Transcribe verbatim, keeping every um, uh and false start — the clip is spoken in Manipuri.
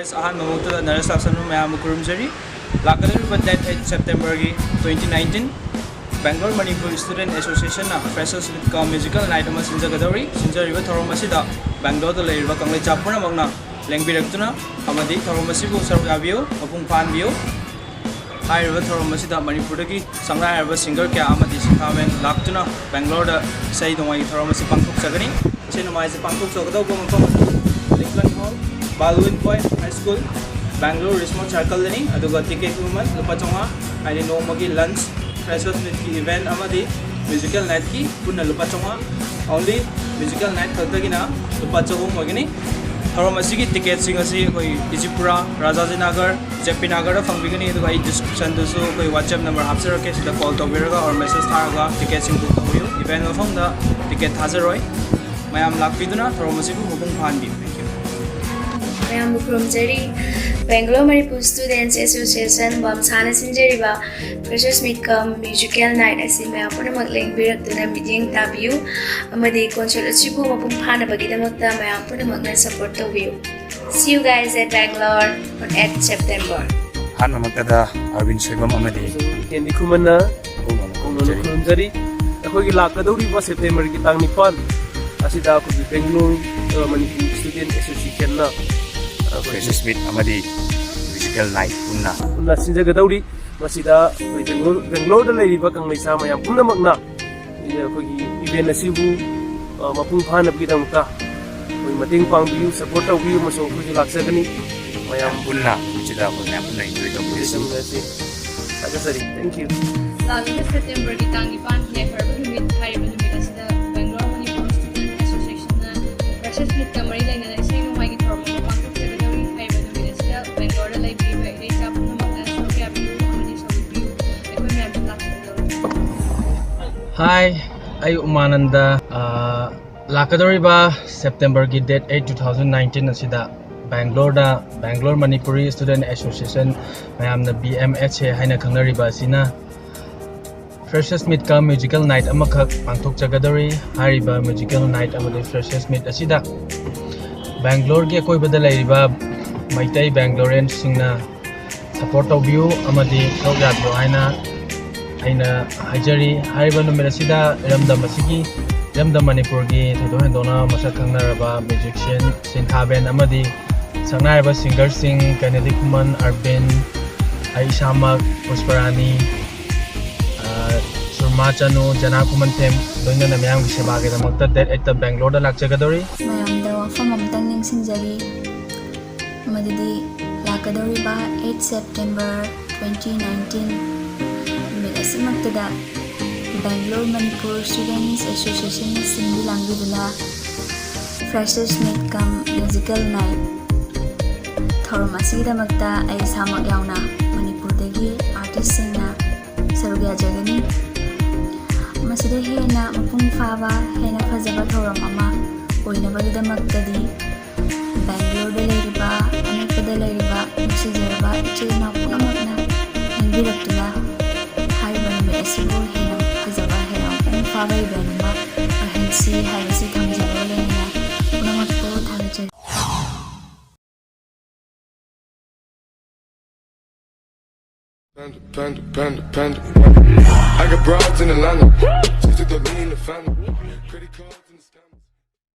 ꯑꯍꯥꯟꯕ ꯃꯛꯇꯗ ꯅꯔꯦꯁ ꯂꯥꯛꯁꯟꯕ ꯃꯌꯥꯝꯕꯨ ꯈꯨꯔꯨꯝꯖꯔꯤ꯫ ꯂꯥꯛꯀꯗꯧꯔꯤꯕ date eight September ꯒꯤ twenty nineteen, Bangalore Manipur Student Association ꯅ Freshers Meet cum Musical Night ꯑꯃ ꯁꯤꯟꯖꯒꯗꯧꯔꯤ꯫ ꯁꯤꯟꯖꯔꯤꯕ ꯊꯧꯔꯝ ꯑꯁꯤꯗ Bangalore ꯗ ꯂꯩꯔꯤꯕ ꯀꯪꯂꯩꯆꯥ ꯄꯨꯝꯅꯃꯛꯅ ꯂꯦꯡꯕꯤꯔꯛꯇꯨꯅ ꯑꯃꯗꯤ ꯊꯧꯔꯝ ꯑꯁꯤꯕꯨ ꯁꯔꯨꯛ ꯌꯥꯕꯤꯌꯨ, ꯃꯄꯨꯡ ꯐꯥꯍꯟꯕꯤꯌꯨ꯫ ꯍꯥꯏꯔꯤꯕ ꯊꯧꯔꯝ ꯑꯁꯤꯗ ꯃꯅꯤꯄꯨꯔꯗꯒꯤ ꯁꯛꯅꯥꯏꯔꯕ singer ꯀꯌꯥ ꯑꯃꯗꯤ ꯁꯤꯟꯊꯥꯃꯦꯟ ꯂꯥꯛꯇꯨꯅ Bangalore ꯗ ꯏꯁꯩ ꯅꯣꯡꯃꯥꯏꯒꯤ ꯊꯧꯔꯝ ꯑꯁꯤ ꯄꯥꯡꯊꯣꯛꯆꯒꯅꯤ꯫ ꯏꯁꯩ ꯅꯣꯡꯃꯥꯏ ꯑꯁꯤ ꯄꯥꯡꯊꯣꯛꯆꯒꯗꯧꯕ ꯃꯐꯝ ꯑꯁꯤ Lincoln Hall, Baldwin Point High School, Bangalore Richmond Circle ꯗꯅꯤ꯫ ꯑꯗꯨꯒ ticket ꯃꯃꯜ ꯂꯨꯄꯥ ꯆꯥꯝꯃꯉꯥ, ꯍꯥꯏꯗꯤ ꯅꯣꯡꯃꯒꯤ lunch, Freshers Meet ꯀꯤ event ꯑꯃꯗꯤ musical night ꯀꯤ ꯄꯨꯟꯅ ꯂꯨꯄꯥ ꯆꯥꯝꯃꯉꯥ, only musical night ꯈꯛꯇꯒꯤꯅ ꯂꯨꯄꯥ ꯆꯍꯨꯝ ꯑꯣꯏꯒꯅꯤ꯫ ꯊꯧꯔꯝ ꯑꯁꯤꯒꯤ ticket ꯁꯤꯡ ꯑꯁꯤ ꯑꯩꯈꯣꯏ ꯏꯖꯤꯄꯨꯔꯥ, ꯔꯥꯖꯥꯖꯤꯅꯥꯒꯔ, ꯖꯦ ꯄꯤ ꯅꯥꯒꯔꯗ ꯐꯪꯕꯤꯒꯅꯤ꯫ ꯑꯗꯨꯒ ꯑꯩ description ꯗꯁꯨ ꯑꯩꯈꯣꯏ WhatsApp number ꯍꯥꯞꯆꯔꯛꯀꯦ, ꯁꯤꯗ call ꯇꯧꯕꯤꯔꯒ or message ꯊꯥꯔꯒ ticket ꯁꯤꯡ book ꯇꯧꯕꯤꯌꯨ꯫ Event ꯃꯐꯝꯗ ticket ꯊꯥꯖꯔꯣꯏ꯫ ꯃꯌꯥꯝ ꯂꯥꯛꯄꯤꯗꯨꯅ ꯊꯧꯔꯝ ꯑꯁꯤꯕꯨ ꯃꯄꯨꯡ ꯐꯥꯍꯟꯕꯤꯌꯨ꯫ Thank you꯫ ꯃꯌꯥꯝꯕꯨ ꯈꯨꯔꯨꯝꯖꯔꯤ꯫ Bangalore Manipur Students Association ꯕꯝꯁꯥꯅ ꯁꯤꯟꯖꯔꯤꯕ Freshers Meet cum Musical Night ꯑꯁꯤ ꯃꯌꯥꯝ ꯄꯨꯝꯅꯃꯛ ꯂꯦꯡꯕꯤꯔꯛꯇꯨꯅ ꯃꯤꯠꯌꯦꯡ ꯇꯥꯕꯤꯌꯨ ꯑꯃꯗꯤ concert ꯑꯁꯤꯕꯨ ꯃꯄꯨꯡ ꯐꯥꯅꯕꯒꯤꯗꯃꯛꯇ ꯃꯌꯥꯝ ꯄꯨꯝꯅꯃꯛꯅ support ꯇꯧꯕꯤꯌꯨ꯫ See you guys at Bangalore on eight September꯫ ꯑꯍꯥꯟꯕꯃꯛꯇꯗ ꯑꯔꯕꯤꯟ Soibam ꯑꯃꯗꯤ ꯀꯦꯟꯗꯤ ꯈꯨꯃꯟꯅ ꯈꯣꯡꯅ ꯈꯨꯔꯨꯝꯖꯔꯤ꯫ ꯈꯨꯔꯨꯝꯖꯔꯤ꯫ ꯑꯩꯈꯣꯏꯒꯤ ꯂꯥꯛꯀꯗꯧꯔꯤꯕ September ꯒꯤ ꯇꯥꯡ ꯅꯤꯄꯥꯟ ꯑꯁꯤꯗ ꯑꯩꯈꯣꯏꯒꯤ Bangalore, ꯑ, Manipur Student Association ꯅ, ꯑ, ꯑꯩꯈꯣꯏꯒꯤ Freshers Meet ꯑꯃꯗꯤ Musical Night ꯄꯨꯟꯅ ꯄꯨꯟꯅ ꯁꯤꯟꯖꯒꯗꯧꯔꯤ꯫ ꯃꯁꯤꯗ ꯑꯩꯈꯣꯏ Bangalore, Bangalore ꯗ ꯂꯩꯔꯤꯕ ꯀꯪꯂꯩꯆꯥ ꯃꯌꯥꯝ ꯄꯨꯝꯅꯃꯛꯅ ꯑꯩꯈꯣꯏꯒꯤ event ꯑꯁꯤꯕꯨ, ꯑ, ꯃꯄꯨꯡ ꯐꯥꯅꯕꯒꯤꯗꯃꯛꯇ ꯑꯩꯈꯣꯏ ꯃꯇꯦꯡ ꯄꯥꯡꯕꯤꯌꯨ, support ꯇꯧꯕꯤꯌꯨ ꯑꯃꯁꯨꯡ ꯑꯩꯈꯣꯏꯁꯨ ꯂꯥꯛꯆꯒꯅꯤ꯫ ꯃꯌꯥꯝ ꯄꯨꯟꯅ ꯃꯁꯤꯗ ꯑꯩꯈꯣꯏ ꯃꯌꯥꯝ ꯄꯨꯟꯅ enjoy ꯇꯧꯃꯤꯟꯅꯁꯤ꯫ ꯊꯥꯒꯠꯆꯔꯤ꯫ Thank you꯫ ꯂꯥꯛꯂꯤꯕ September ꯒꯤ ꯇꯥꯡ ꯅꯤꯄꯥꯟ ꯌꯥꯏꯐꯔꯕ ꯅꯨꯃꯤꯠ꯫ ꯍꯥꯏꯔꯤꯕ ꯅꯨꯃꯤꯠ ꯑꯁꯤꯗ Bangalore Manipur Student Association ꯅ Freshers Meet ꯀ ꯃꯔꯤ ꯂꯩꯅꯅ ꯏꯁꯩ ꯅꯣꯡꯃꯥꯏꯒꯤ ꯊꯧꯔꯝ ꯑꯃ ꯄꯥꯡꯊꯣꯛꯆꯒꯗꯧꯔꯤ꯫ ꯍꯥꯏꯔꯤꯕ ꯅꯨꯃꯤꯠ ꯑꯁꯤꯗ Bangalore ꯗ ꯂꯩꯕꯤꯔꯤꯕ ꯏꯔꯩꯆꯥ ꯄꯨꯝꯅꯃꯛꯅ ꯁꯔꯨꯛ ꯌꯥꯕꯤꯌꯨ ꯑꯃꯗꯤ ꯁꯔꯨꯛ ꯄꯤꯕꯤꯌꯨ꯫ ꯑꯩꯈꯣꯏ ꯃꯌꯥꯝꯁꯨ ꯂꯥꯛꯆꯒꯗꯧꯔꯤ꯫ Hi, ꯑꯩ ꯎꯃꯥꯅꯟꯗ꯫ ꯑ, ꯂꯥꯛꯀꯗꯧꯔꯤꯕ September ꯒꯤ date eight, two thousand nineteen ꯑꯁꯤꯗ Bangalore ꯗ Bangalore Manipuri Student Association, ꯃꯌꯥꯝꯅ B M H A ꯍꯥꯏꯅ ꯈꯪꯅꯔꯤꯕ ꯑꯁꯤꯅ, Freshers Meet cum Musical Night ꯑꯃꯈꯛ ꯄꯥꯡꯊꯣꯛꯆꯒꯗꯧꯔꯤ꯫ ꯍꯥꯏꯔꯤꯕ Musical Night ꯑꯃꯗꯤ Freshers Meet ꯑꯁꯤꯗ Bangalore ꯒꯤ ꯑꯀꯣꯏꯕꯗ ꯂꯩꯔꯤꯕ ꯃꯩꯇꯩ ꯕꯦꯡꯒ꯭ꯂꯣꯔꯤꯌꯟꯁꯤꯡꯅ ꯁꯄꯣꯔꯠ ꯇꯧꯕꯤꯌꯨ ꯑꯃꯗꯤ ꯁꯔꯨꯛ ꯌꯥꯕꯤꯌꯨ ꯍꯥꯏꯅ ꯑꯩꯅ ꯍꯥꯏꯖꯔꯤ꯫ ꯍꯥꯏꯔꯤꯕ ꯅꯨꯃꯤꯠ ꯑꯁꯤꯗ ꯏꯔꯝꯗꯝ ꯑꯁꯤꯒꯤ, ꯏꯔꯝꯗꯝ ꯃꯅꯤꯄꯨꯔꯒꯤ ꯊꯣꯏꯗꯣꯛ ꯍꯦꯟꯗꯣꯛꯅ ꯃꯁꯛ ꯈꯪꯅꯔꯕ ꯃ꯭ꯌꯨꯖꯤꯛꯁꯤꯌꯟ ꯁꯤꯟꯊꯥ ꯕꯦꯟ ꯑꯃꯗꯤ ꯁꯛꯅꯥꯏꯔꯕ ꯁꯤꯡꯒꯔꯁꯤꯡ ꯀꯦꯅꯦꯗꯤ ꯈꯨꯃꯟ, ꯑꯔꯕꯤꯟ, ꯑꯩ ꯏꯁꯥꯃꯛ, ꯄꯨꯁꯄꯔꯥꯅꯤ, ꯑ, ꯁꯨꯔꯃꯥ ꯆꯅꯨ, ꯖꯅꯥ ꯈꯨꯃꯟꯊꯦꯝ, ꯂꯣꯏꯅꯅ ꯃꯤꯌꯥꯝꯒꯤ ꯁꯦꯕꯥꯒꯤꯗꯃꯛꯇ ꯗꯦꯠ ꯑꯩꯠꯇ ꯕꯦꯡꯒ꯭ꯂꯣꯔꯗ ꯂꯥꯛꯆꯒꯗꯧꯔꯤ꯫ ꯃꯌꯥꯝꯗ ꯋꯥꯐꯝ ꯑꯃꯇꯪ ꯅꯤꯡꯁꯤꯡꯖꯔꯤ, ꯃꯗꯨꯗꯤ ꯂꯥꯛꯀꯗꯧꯔꯤꯕ ꯑꯩꯠ ꯁꯦꯞꯇꯦꯝꯕꯔ ꯇ꯭ꯋꯦꯟꯇꯤ ꯅꯥꯏꯟꯇꯤꯟ ꯅꯨꯃꯤꯠ ꯑꯁꯤꯃꯛꯇꯗ Bangalore Manipur ꯁ꯭ꯇꯨꯗꯦꯟꯠꯁ ꯑꯦꯁꯣꯁꯤꯌꯦꯁꯟꯅ ꯁꯤꯟꯕꯤ ꯂꯥꯡꯕꯤꯗꯨꯅ Freshers Meet cum Musical Night ꯊꯧꯔꯝ ꯑꯁꯤꯒꯤꯗꯃꯛꯇ ꯑꯩ ꯏꯁꯥꯃꯛ ꯌꯥꯎꯅ ꯃꯅꯤꯄꯨꯔꯗꯒꯤ ꯑꯥꯔꯇꯤꯁꯁꯤꯡꯅ ꯁꯔꯨꯛ ꯌꯥꯖꯒꯅꯤ꯫ ꯃꯁꯤꯗ ꯍꯦꯟꯅ ꯃꯄꯨꯡ ꯐꯥꯕ, ꯍꯦꯟꯅ ꯐꯖꯕ ꯊꯧꯔꯝ ꯑꯃ ꯑꯣꯏꯅꯕꯒꯤꯗꯃꯛꯇꯗꯤ ꯕꯦꯡꯒ꯭ꯂꯣꯔꯗ ꯂꯩꯔꯤꯕ ꯑꯅꯛꯄꯗ ꯂꯩꯔꯤꯕ ꯅꯨꯡꯁꯤꯖꯔꯕ ꯏꯆꯤꯜ ꯏꯅꯥꯎ ꯄꯨꯝꯅꯃꯛꯅ ꯅꯤꯡꯕꯤꯔꯛꯇꯨꯅ ꯍꯥꯏꯔꯤꯕ ꯅꯨꯃꯤꯠ ꯑꯁꯤꯕꯨ ꯍꯦꯟꯅ ꯐꯖꯕ, ꯍꯦꯟꯅ ꯃꯄꯨꯡ ꯐꯥꯕ ꯏꯚꯦꯟ ꯑꯃ ꯑꯣꯏꯍꯟꯁꯤ ꯍꯥꯏꯕꯁꯤ ꯊꯝꯖꯕꯒ ꯂꯣꯏꯅꯅ ꯄꯨꯝꯅꯃꯛꯄꯨ ꯊꯥꯒꯠꯆꯔꯤ꯫ Panda, panda, panda, panda. I got broads in Atlanta. Just took the lean, the family. Credit cards and the scammers.